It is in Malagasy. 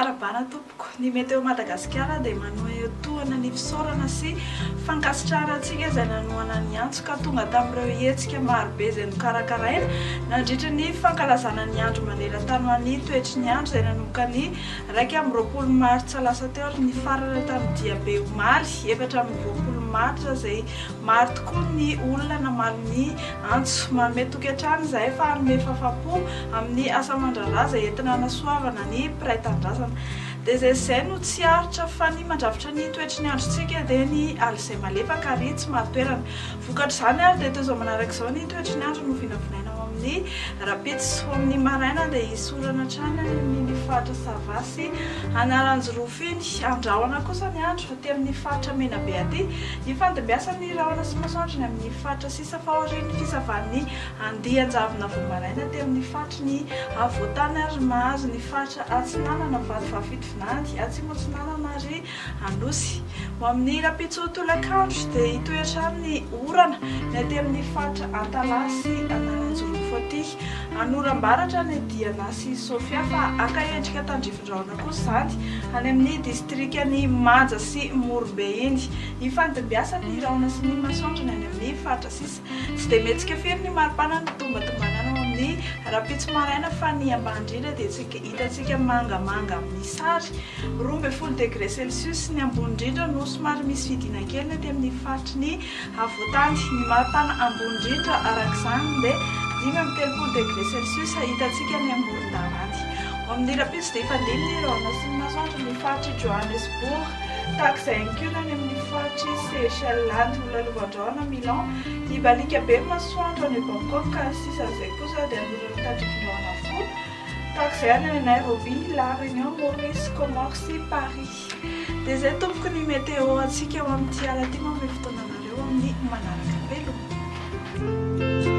Fiarahabana tompoko. Ny Météo Madagasikara dia manohy tohana ny fisaorana sy fankasitrahana antsika izay nanohana ny antso ka tonga tamin'ireo hetsika marobe izay nokarakaraina nandritra ny fankalazana ny andro maneran-tany ho an'ny toetry ny andro izay nanomboka ny 21 martsa lasa teo ary nifarana tamin'ny diabe omaly 24 martsa izay Maro tokoa ny olona namaly ny antso. Manome toky hatrany izahay fa hanome fahafaham-po amin'ny asa aman-draharaha izay entina hanasoavana ny mpiray tanindrazana. Dia izay sy izay no tsy aritra fa ny mandrafitra ny toetry ny androntsika dia ny alizay malefaka ary tsy marin-toerana. Vokatr'izany ary dia toy izao manaraka izao ny toetry ny andro no vinavinaina ho amin'ny rahampitso. Ho amin'ny maraina dia hisy orana hatrany any amin'iny faritra Sava sy Analanjirofo iny. Andrahona kosa ny andro aty amin'ny faritra Menabe aty. Ifandimbiasan'ny rahona sy masoandro ny amin'ny faritra sisa fa aorian'ny fisavan'ny andian-javona vao maraina aty amin'ny faritry ny afovoantany ary mahazo ny faritra Atsinanana, Vatovavy Fitovinany, Atsimo Atsinanana ary Anosy. Ho amin'ny rahampitso tolakandro dia hitohy hatrany ny orana ny aty amin'ny faritra Antalaha sy Analanjirofo aty. Anoram-baratra any Diana sy Sofia fa haka endrika tandrifin-drahona kosa izany any amin'ny distrikan'i Manja sy Morombe iny. Ifandimbiasany ny rahona sy ny masoandro ny any amin'ny faritra sisa. Tsy dia mihetsika firy ny maripana no tombantombanana ao amin'ny rahampitso maraina fa ny ambany indrindra dia tsy hitantsika mangamanga amin'ny sary, 12 degré celsius, ny ambony indrindra no somary misy fidina kely ny aty amin'ny faritry ny Havoantany. Ny maripana ambony indrindra araka izany dia 35 degré celsius hitantsika any Morondava any. Ao amin'ny rahampitso dia hifandimby ny rahona sy ny masoandro ny faritr'i Johannesburg, tahaka izay ihany koa ny any amin'ny faritr'i Seychelles any. Ho lalovan-drahona Milan, hibaliaka be ny masoandro any Bangkok, sisan'izay kosa dia hanorana tandrifin-drahona avokoa, tahaka izay any Nairobi, La Réunion, Maurice, Comores sy Paris. Dia izay tompoko ny météo antsika ho amin'ity alina ity manome fotoana anareo amin'ny manaraka. Veloma.